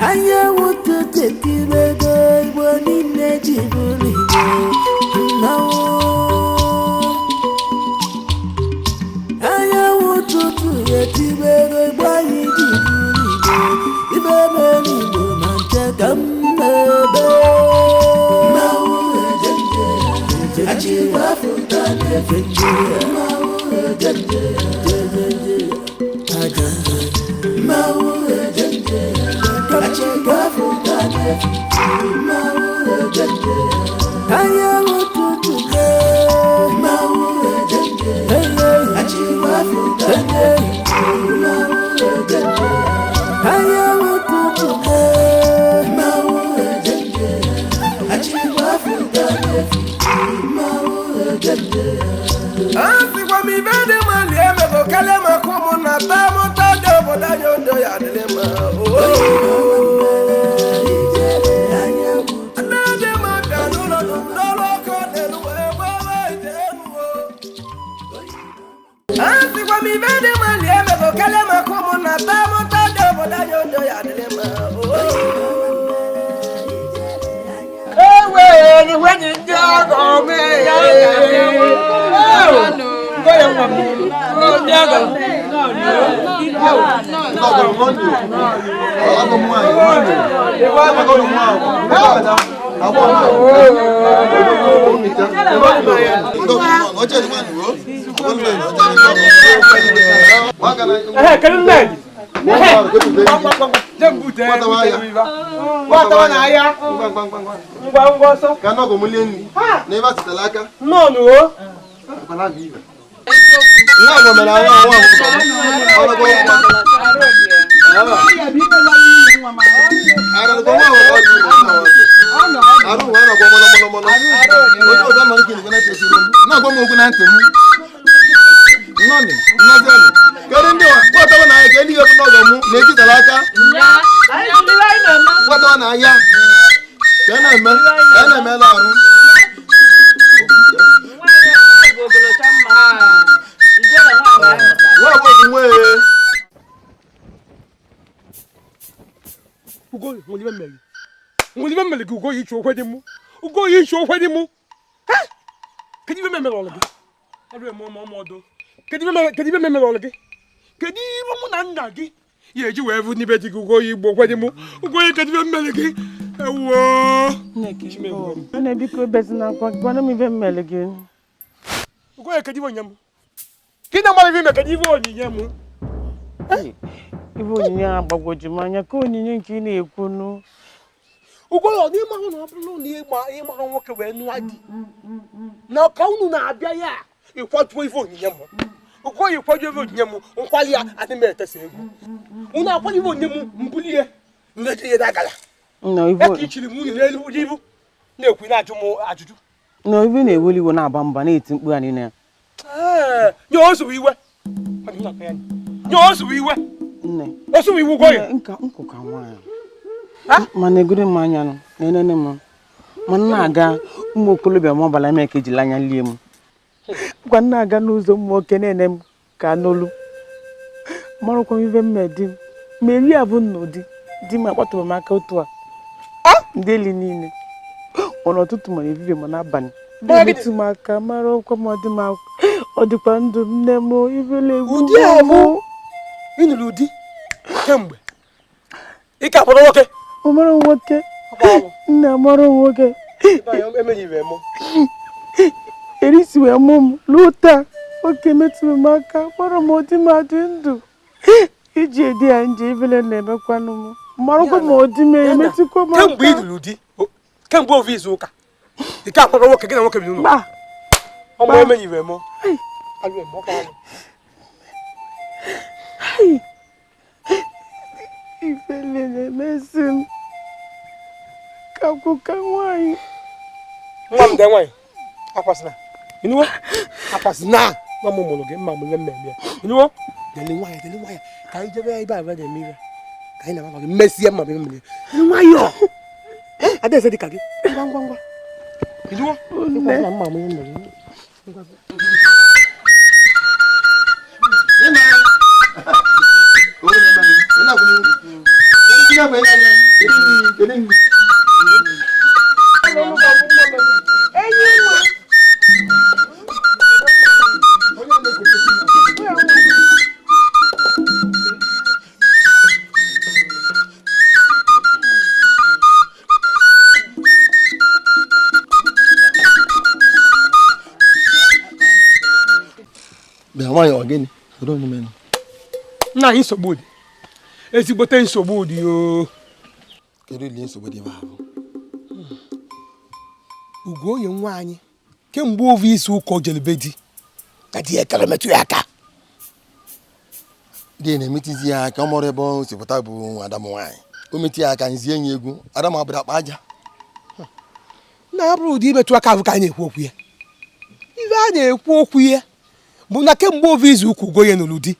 Anyanwụ ụtụtụ etibego, Igbo niile ji bụrụ Igbo mmanwụ. Anyanwụ ụtụtụ etibego, Igbo anyị ji bụrụ Igbo. Ibe mere Igbo ma nche ka m na-ebe. Mmanwụ ejenje, achịwafụta na-efe nje. Mmanwụ ejenje, jejeje, ajenje. Mmanwụ ejenje, achịwafụta na-efe nje. Mmanwụ ejenje, anyanwụ ụtụtụ. Mmanwụ ejenje, achịwafụta na-efe nje. Mmanwụ ejenje, anyanwụ ụtụtụ. Mmanwụ ejenje, achịwafụta na-efe nje. Mmanwụ ejenje. Asịkwa m, ibe dị mma lie emego kelee maka ụmụnna taa mụta dị obodo anyị odo ya adịrị mma. Nne dị mma bịa n'ụlọ n'ọrụ ọkụ n'elu wee gbawa ije elu o. Asịkwa m, ibe dị mma lie emego kelee maka ụmụnna taa mụta dị obodo anyị odo ya adịrị mma. Ewe wenyi ndị ọgọ mee. Ngoye nwa m, ndị ọgọ. Ọgọ mmadụ, ọgọ m nwaanyị, ọgọ m nwaanyị, abụọ oche dị nwaanyị wo. Ehe, kedu nne gị? Je mbute. Nwatawa na ahịa. Ngwa ngwa ọsọ. Ka nọgọ m lie nri na ebe a sitela aka. Nnọọ o. Nwa agwọ mere ahụ nwa agwọ ọrụ nwa arụ nwa na-agwọ mọnọ mọnọ mọnọ onye ọzọ mara ike na ntị m na-agwa m okwu na ntị m nnọnị nnọzianị. Kedu ndị nwatawa na ahịa? Ka ndị bụ n'ọgọ mụ na-etitara aka nwatawa na ahịa ka a na-eme ka a na-emela arụ. Nwa agbọghọ nwee. Ugo nwere ibe mmeri. Nwere ibe mmeri gị. Ugo yi iche okwe dị mụ. Ugo yi iche okwe dị mụ. Kedu ibe mmeri ọlụ gị? Ọrụ eme ọmụ ọmụ ọdụ. Kedu ibe mmeri ọlụ gị? Kedu ibe mụ na nna gị ya eji wee vụ n'ibe di gị? Ugo yi igbo okwe dị mụ. Ugo yi, kedu ibe mmeri gị? Ewuo. Nne, biko, ebezina akwa. Gwana m ibe mmeli gị. Ugo yi, kedu ibe onyinye mụ? Gị na mmadụ ibe ime, kedu ibe onyinye mụ? Ibe onyinye a gbagwoju m anya ka onyinye nke ị na-ekwunu. Ugo ọ n'ime ahụ na ọ bụrụ na ịgba ịmara nwoke wee nụọ di na ka unu na-abịa ya ịkwatuo ife onyinye m. Ugo yi kwado ife onyinye m nkwali ya adị m etesa egwu unu akwado ife onyinye m mbulie nleje ihe dagala. Nna, ibe eke ichiri nwunye n'elu ibu na-ekwu na-ajụ m ajụjụ. Na ibe na-eweli iwe na-aba mba na-eti mkpu ya niile ya. Ee, nye o iwe nye o iwe. Nne. O iwe, Ugo yi. Nne, nka nkụ ka nwaanyị mana egoro m anya nụ na-enene m ma m na-aga ụmụ okorobịa ma ọbala eme ka ejila anya lie m gwa m na-aga n'ụzọ, ụmụ nwoke na-ene m ka n'olu marakwa m ibe m mee di m ma eri abụ n'ụdị di m akpatụrụ m aka otu a ndị eli niile mana ụtụtụ ma n'ehihie ma n'abalị na-emetụ m aka mara ọkwa ma ọ dị m ọ dịkwa ndụ nne m ibele egwu. Ụdị a bụ ịnụrụ ụdị kemgbe ị ka kpọrọ nwoke. Ọ mara nwoke, nne, mara nwoke. Emeghị ibe mụ. Erisi wee mụ m ruo taa oke metụrụ m aka kpọrọ m ụdị m adị ndụ iji edi ya nje ibele na-emekwanụ m marakwa ma ụdị m emetụkwa m kemgbe ị aka. lụrụ di kemgbe ofu izu ụka ị ka akpọrọ nwoke gị na nwoke bi n'ụlọ. Gba. Ọmụ emeghị ibe mụ alụ eme ọkwa alụ. Ifele na-emesi m ka kwụka nwaanyị. Nwa m dị nwaanyị akwasịna ịnụwo akwasịna nwa m mụrụ gị mma m nne mmemme ya ịnụwo deli nwaanyị deli nwaanyị ka anyị jebe ebe a ebe a na-eme ihe ka anyị na-agba gị mmesie mma mmemme deli nwayọọ adaeze dị ka gị ngwa ngwa ngwa ịnụwo ịkwasịna mma m mmemme. Ịma. Nna anyị nsogbu dị ezigbote nsogbu dị o. Kedu ụdị nsogbu dị ahụ? Ugo onye nwa anyị kemgbe ovu isi ụka jelebe di ka di ya kere metụ ya aka. Di na-emetizi ya aka ọ mọrọ ebe o si pụta bụ Adam nwaanyị. O metụ ya aka nzie ya egwu Adam abụrụ akpa aja. Nna ya bụrụ ụdị imetụ aka ahụ ka a na-ekwu okwu ya. Ife a na-ekwu okwu ya bụ na kemgbe ovu izu ụka Ugo ya nụrụ di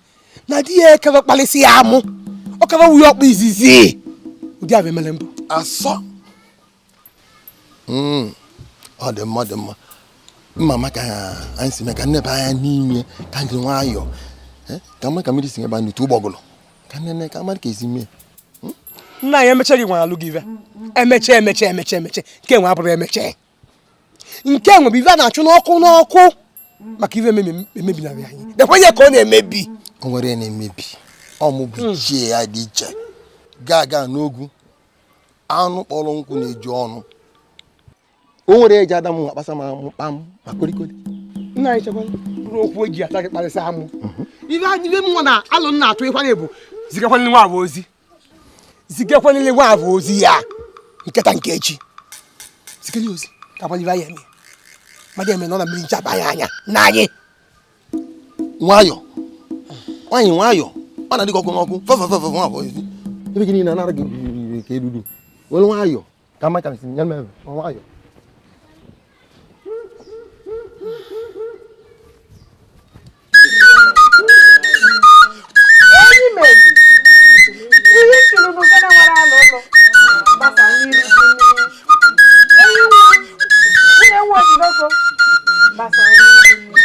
na di ya ekere kpalịsị ya amụ ọ kara wuye ọkpụ izizi ụdị ahụ emere mbụ asọ. Ọ dị mma, ọ dị mma. Mma maka anyị si mee ka nneba anya n'ime ka ndị nwayọọ ka mma ka mmiri si ebe n'otu ụgbọgụlụ ka nne ka mmadụ ka esi mee. Nna anyị emecha gị nwere alụ gị ive emeche emeche emeche emeche nke nwe abụrụ emeche nke nwe bụ ive a na-achụ n'ọkụ n'ọkụ maka ive emebinarị anyị dekwenye ka ọ na-emebi. O nwere na-emebi ọmụ bụ ichie ya dị iche gaa n'ogwu anụ kpọrọ nkwụ na-eju ọnụ. O nwere eji Adam nwa kpasa ma mkpam ma kolikoli. Nna anyị chekwa bụrụ okwu eji ata gị kparịsị amụ ife anyị ife nwa na alụ nna atụ ịkwa na-ebu zigakwanile nwa abụ ozi zigakwanile nwa abụ ozi ya nketa nke echi zigakwanile ozi ka akwalive anyị eme mmadụ eme nọ na mmiri nchaba ya anya na anyị nwayọ nwanyị nwayọ ọ na-adị ọkụ n'ọkụ fọfọfọfọ nwa abụọ ezi ebe gị niile anara gị ka eruru were nwayọ ka mma ka si nye mere nwayọ. Ihe chụrụ n'ụgana nwere ala ụlọ gbasa n'iru enyi nwa nwunye nwa ojinoko gbasa n'iru.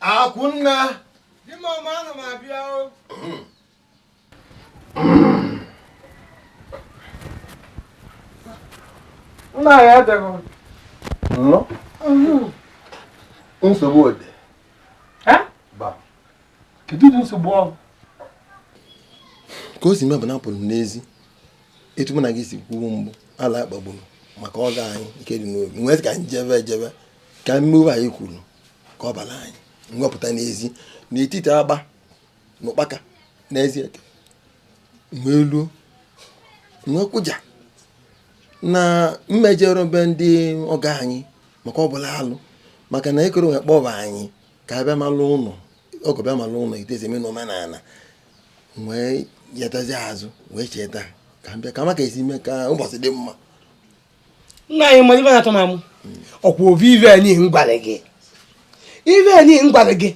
Akunne. Nna ya adịghị. Nnọọ. Nsogbu dị. Ba. Kedu ụdị nsogbu ọ? Ka o si mee bụ na apụrụ m n'ezi etu mụ na gị si kwuo mbụ ala kpagburu maka ọga anyị nke dị n'obi nwee ka anyị jebe ejebe ka mmewe anyị kwuru ka ọ bara anyị mwepụta n'ezi n'etiti agba na ụkpaka n'ezi eke nwee luo nwee kwụja na mmejọrọ be ndị ọga anyị maka ọ bụla alụ maka na ekere nwe kpọba anyị ka abịa malụ ụlọ ọgọ bịa malụ ụlọ itezi eme n'omenala nwee yatazi azụ wee cheta ka mbịa ka maka esi mee ka ụbọchị dị mma. Nna anyị mara ife na-atọ m amụ ọkwa ovi ive anyị ngwara gị ive anyị ngwara gị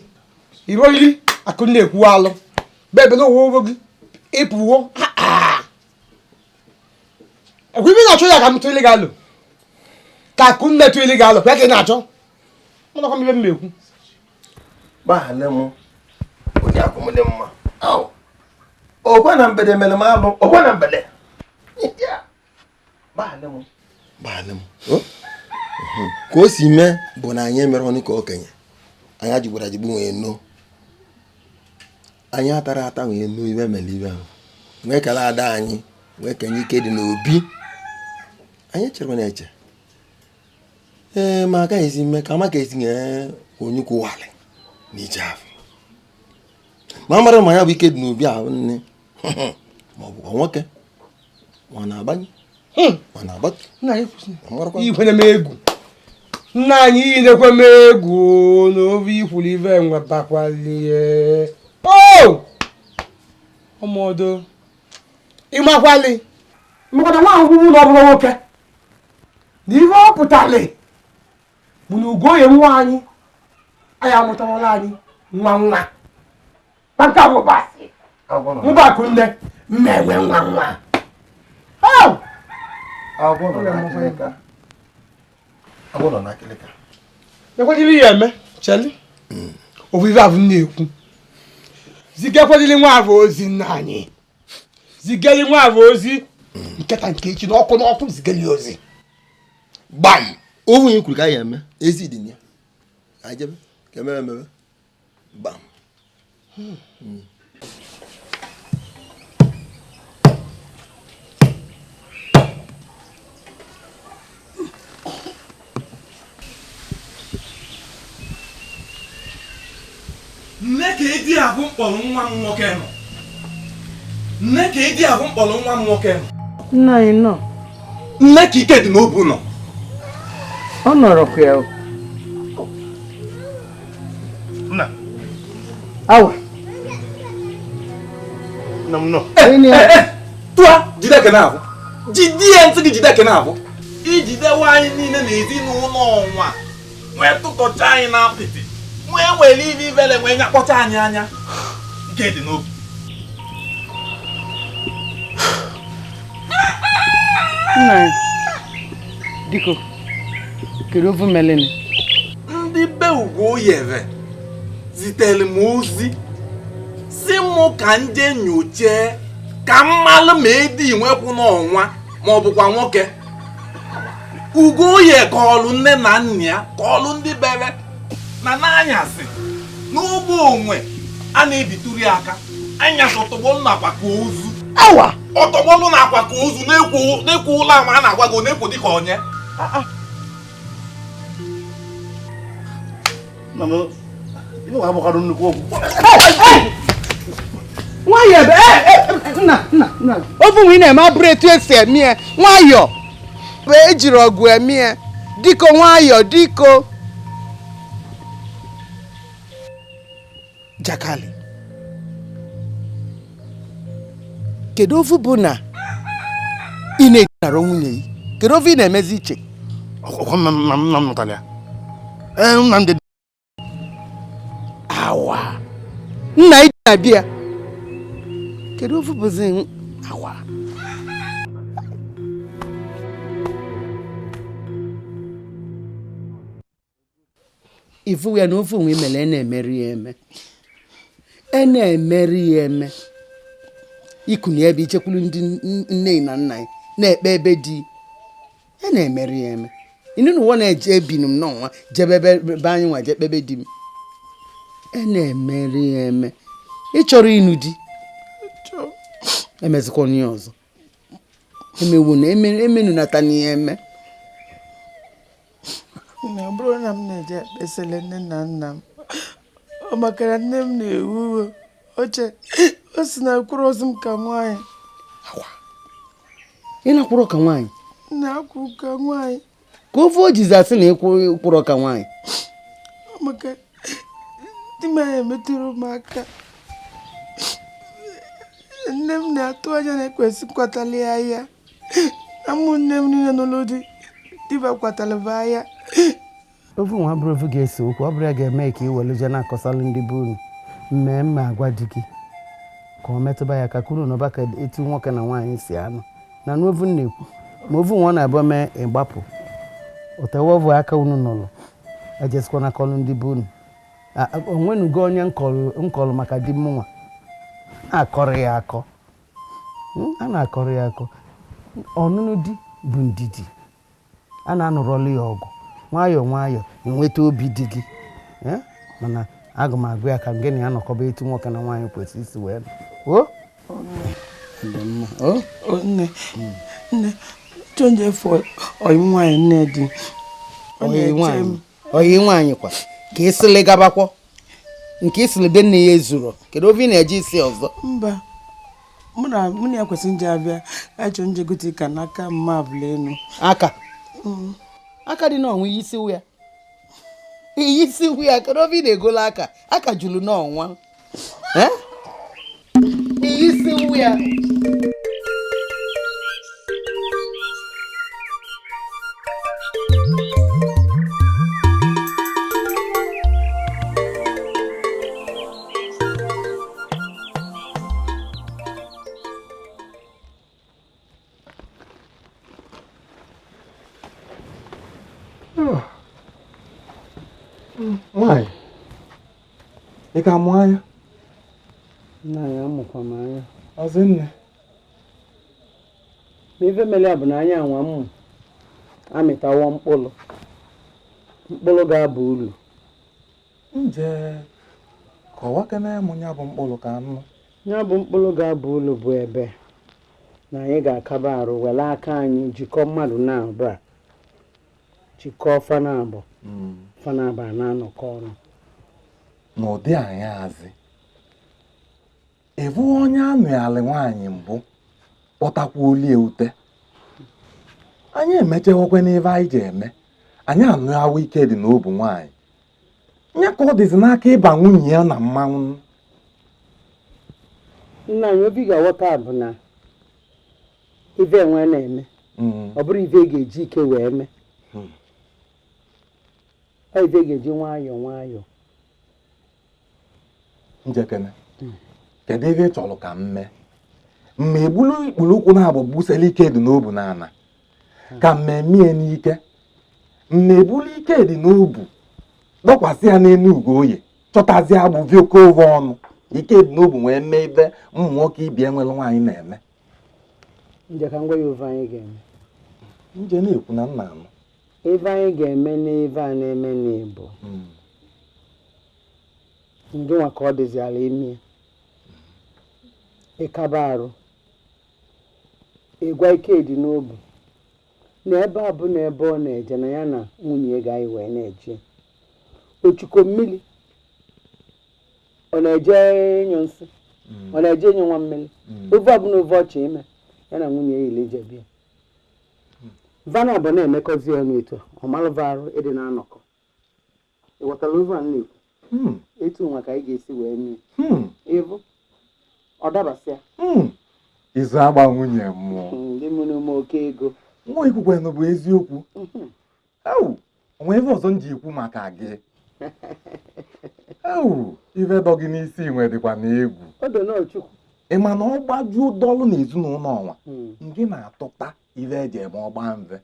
iroili akụ na-ekwu alụ bebe na ụwa ụgwọ gị ịpụwo ekwu ife na-achọ ya ka m tụile gị alụ ka akụ nne tụile gị alụ kwa ka ị na-achọ mụ nakwa m ife m na-ekwu. Gbaghale m ụdị akụ m dị mma ọkwa na mgbede mere m alụ ọkwa na mgbede gbaghale m gbaghale m ka o si mee bụ na anyị emere ọnụ ka okenye anyị ajigburu ajigbu nwee no anyị atara ata nwee no ibe mere ibe ahụ nwee kele ada anyị nwee kenye ike dị n'obi anyị chere na eche ee ma agaghị esi mee ka amaka esi nye onye kwuwalị n'ije ahụ ma mara ma ya bụ ike dị n'obi ahụ nne ma ọ bụkwa nwoke ma na-agbanye ma na-agbatu. Ikwere m egwu nna anyị inekwe m egwu na obi ikwuru ive nwebakwalie o ọmọdụ ịmakwali Maka na nwa ahụ na ọ bụrụ nwoke na ihe ọ pụtara bụ na Ugoye nwa anyị anyị amụtawala anyị nwa nwa maka bụ basị mba akụnne mmewe nwa nwa. Agwọ nọ n'akịlịka. Ekwedịrị ya eme cheli ofufe ahụ na-ekwu zigakwedịrị nwa ahụ ozi nna anyị zigeli nwa ahụ ozi nketa nke echi n'ọkụ n'ọkụ zigeli ozi gbam ovu onye kwuru ka anyị eme ezi dị ya ajebe ka emebe emebe gbam. Nne ka edi ahụ mkpọrọ nwa m nwoke nọ. Nne ka edi ahụ mkpọrọ nwa m nwoke nọ. Nna anyị nọ. Nne ka ike dị n'obu nọ. Ọ nọrọkwa ya. Nna. Awa. Nna m nọ. Tụa jide ekene ahụ. Jide ya ntị gị jide ekene ahụ. Ijidewe anyị niile na ezinụlọ ọnwa. Nwee tụtọcha anyị na apịtị. Nwee nwere ibe ibele nwee nyakpọcha anyị anya. Ike dị n'obi. Nna anyị, biko, kedu ofu meleni? Ndị be Ugoyere zitere m ozi si mụ ka nje nyochee ka mmalụ ma edi nwekwu n'ọnwa ma ọ bụkwa nwoke. Ugoye kọọlụ nne na nna ya kọọlụ ndị bere na n'anyasị n'ugbo onwe a na-ebitụrụ aka anyasị ọtọgbọlụ na-akwa ka ozu. Awa! Ọtọgbọlụ na-akwa ka ozu na-ekwo ụlọ ama a na-agwa gị na-ekwo dịka onye. Nwayọọ nna nna nna ofu nwe ị na-eme abụrụ etu esi eme ya nwayọọ ejiri ọgụ eme ya diko nwayọọ diko. Jakali, kedu ofu bụ na ị na-edinara nwunye gị? Kedu ofu ị na-emezi iche? Ọkwa nna m nụtara ya. Nna m dị. Awa nna ị na-abịa. Kedu ofu bụzi awa? Ifu ya na ofu onwe mere na-emeri ya eme. E na-emeri ya eme. Ikunye ebe ichekwuru ndị nne na nna ya na-ekpe ebe di e na-emeri ya eme. Inu n'ụwa na-eje ebinu m n'ọnwa jebe ebe anyị nwa je kpebe di m. E na-emeri ya eme. Ị chọrọ ịnụ di? Emezikwa onye ọzọ. Emewu na emenunata n'ihe eme. Na ọ bụrụ na m na-eje ekpesịrị nne na nna m, ọ maka na nne m na-ewu iwe oche o si na akwụrụ ozu m ka nwaanyị. Ị na-akwụrụ ka nwaanyị? Na-akwụ ka nwaanyị. Ka ofe o jizi asị na ịkwụrụ ka nwaanyị? Ọ maka di m anyị emetụrụ m aka. Nne m na-atụ anya na ekwesị nkwatali ahịa. Na ụmụnne m niile n'ụlọ di diba kwatalịba ahịa. Ofu nwa bụrụ ofu ga-ese okwu, ọ bụrụ ya ga-eme ka ị were jee na-akọsalụ ndị be unu mmemme agwa di gị ka ọ metụba ya ka kuru n'ọba ka etu nwoke na nwaanyị si anọ na n'ovu na-ekwu ma ovu nwa na-abụọ mee ịgbapụ otewovu aka unu nọlụ ejesikwana kọlụ ndị be unu onwenugo onye nkọlụ maka di m nwa na-akọrọ ya akọ a na-akọrọ ya akọ. Ọnụnụ di bụ ndidi a na-anụrọlụ ya ọgụ nwayọọ nwayọọ enweta obi di gị mana aga m agụ ya ka gị na ya nọkọba etu nwoke na nwaanyị kwesịrị isi wee o nne nne chonje fọ oyi nwaanyị nne di oyi nwaanyị kwa ka ịsịlị gabakwọ nke ịsịlị be nne ya ezuru kedu obi na-eje isi ọzọ? Mba, mụ na ya kwesịrị nje abịa achọ nje gote ka n'aka mma abụla enu aka aka dị n'ọnwa isi ya isi ya kedu obi na-egolo aka aka juru n'ọnwa isi ya. Ị ka mụ anya? Nna ya amụkwa m anya. Ọzọ nne. Ma ife mere ya bụ na anya anwa mmụ amịtawo mkpụrụ. Mkpụrụ ga-aba uru. Nje kọwakene mụ ya bụ mkpụrụ ka anụ. Ya bụ mkpụrụ ga-aba uru bụ ebe na anyị ga-akaba arụ were aka anyị jikọọ mmadụ na-abụ a jikọọ fanabụ fanabụ a na-anọkọ ọnụ. N'ụdị anyị azị ịbụ onye anụghalị nwaanyị mbụ kpọtakwa olie ute. Anyị emechewekwe n'ebe anyị ji eme. Anyị anụghawa ike dị n'obu nwaanyị. Nye ka ọ dịzi n'aka ịba nwunye ya na mmanwụ. Nna anyị obi ga-aghọta bụ na ife enwe na-eme ọ bụrụ ife ga-eji ike wee mee. Ọ ife ga-eji nwayọọ nwayọọ. Njekene, kedu ebe ị chọrọ ka m mee? Mma egbulu ikpuru ụkwụ na-abụ gbusela ike dị n'obu n'ala ka mmemme n'ike. Mma ebulu ike dị n'obu dọkwasị ya n'elu Ugoye chọtazie agbụ viokova ọnụ. Ike dị n'obu wee mee ebe ụmụ nwoke ibi enwere nwaanyị na-eme. Nje ka ngwa ya ofe anyị ga-eme. Nje na-ekwu na nna anụ. Ebe anyị ga-eme n'ebe a na-eme n'ịbụ. Ndị nwa ka ọ dịzi ala ime. Ịkaba arụ. Ịgwa ike dị n'obu. Na ebe a bụ na ebe ọ na-eje na ya na nwunye ga-anyị wee na-eje. Ochuko mmiri. Ọ na-eje ịnyụ nsị. Ọ na-eje ịnyụ nwa mmiri. Ofe ọbụla ofe ọchị ime. Ya na nwunye ya ile jebia. Vana bụ na-emekọzi ọnụ etu ọ malụva arụ ịdị na-anọkọ. Ị ghọtara ofe a na-ekwu? Etu nwa ka anyị ga-esi wee mee. Ịbụ ọ dabasịa. Izu agba nwunye mmụọ. Ndị mụrụ m oke ego. Nwa ikwukwenụ bụ eziokwu. Ewu, onwe ebe ọzọ m ji ekwu maka gị. Ewu, ife dọ gị n'isi nwe dịkwa n'egwu. Ị ma na ọ gbajuo dọlụ n'ezinụlọ ọnwa nke na-atụta ife eji eme ọgba mve.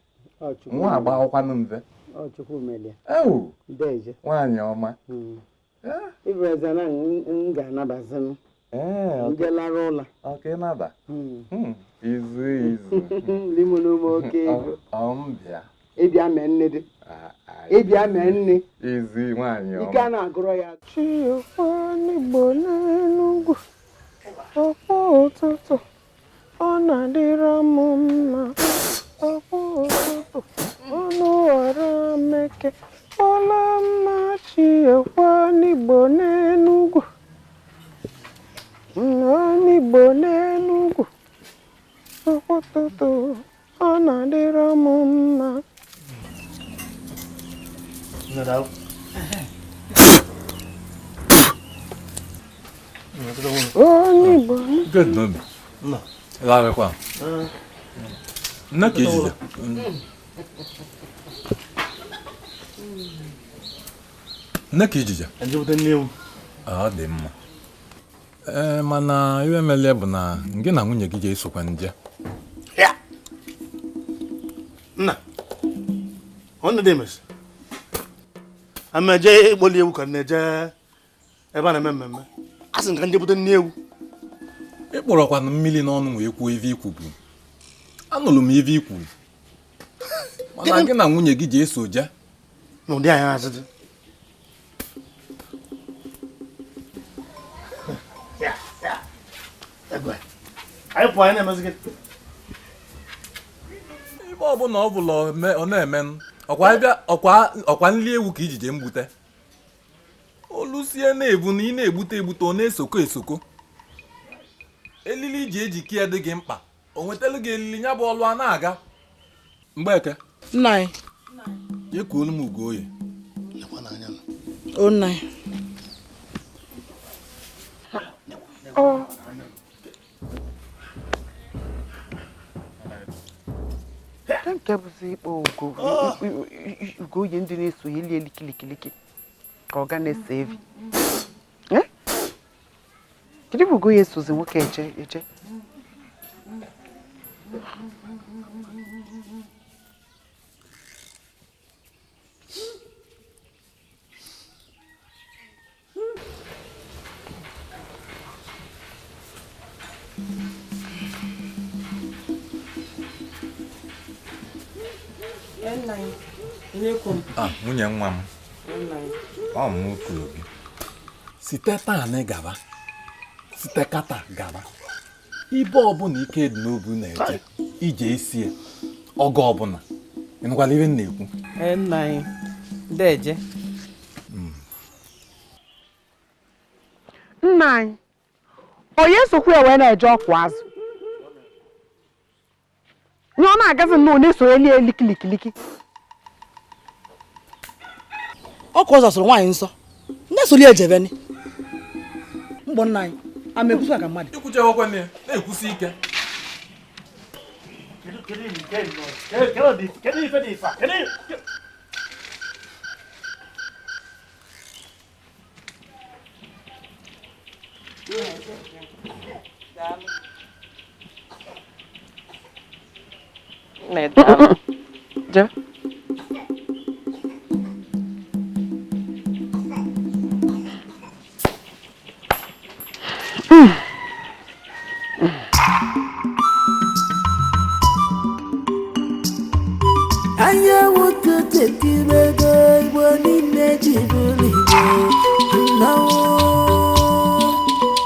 Nwa agbawakwanụ mve. Ewu, nwaanyị ọma. Ibreza na m ga-anabazinụ. Nje lara ụlọ. Ọka ịnaba? Izu izu. Limụrụ m oke ego. Ọ m bịa. Ịbịa mee nne dị. Ịbịa mee nne. Izu nwaanyị ọma. Ike a na-agụrọ ya. Chiokwanigbo n'Enugwu, ọkwa ụtụtụ, ọ na-adịrọ m mma. Ọkwa ụtụtụ, ọnụ ghọrọ meke. Ọla mma Chiokwanigbo n'Enugwu. N'Igbo n'Enugwu, ọkwa ụtụtụ, ọ na-adịrọ m mma. Good nobi. Larịkwa. Nne ka ijide. Nne ka ijide. Ọ dị mma. Ee, mana iwe mele bụ na gị na nwunye gị ga-esokwa nje. Ya. Nna. Ọ na demes. Amaje ịkpọli ewu ka na-eje ebe a na-eme mmemme. A sị m ka nje bute nne ewu. Ị kpọrọkwanụ mmiri n'ọnụ wee kwuo ife ikwu bụ. Anụrụ m ife ikwu. Mana gị na nwunye gị ji eso je. N'ụdị anyị azụdị. Anyị pụọ anyị na-emezi gị. Ibe ọbụla ọ bụla ọ na-eme ọkwa nli ewu ka ijije mgbute. Olusie na-ebu na ị na-egbute egbute ọ na-esoko esoko. Elili iji ejike ya dị gị mkpa. O nwetelu gị elili ya bụ ọlụ a na-aga. Mgbeke. Nna anyị. Jekuolu m Ugoye. O nna anyị. Ọ. Nke bụzi ịkpọ Ugoye ndị na-eso ya eli kilikiliki ka ọ ga na-ese evi. Kedu ebe Ugoye sozi nwoke eje eje? Nwunye nwa m ọ m kwuru gị site taa na gaba site kata gaba ibe ọbụla ike dị n'obi na-eje ije isie oge ọbụla ịnụkwala ihe m na-ekwu. Nna anyị deje. Nna anyị onye sokwa ya wee na-eje ọkụ azụ nye ọ na-agazi nnọọ na-eso eli eli kilikiliki. Ọkụ ọzọ sụrụ nwaanyị nsọ ndị soli ejebeni mgbọ nna anyị ama ekwusi maka mmadụ na-ekwusi ike.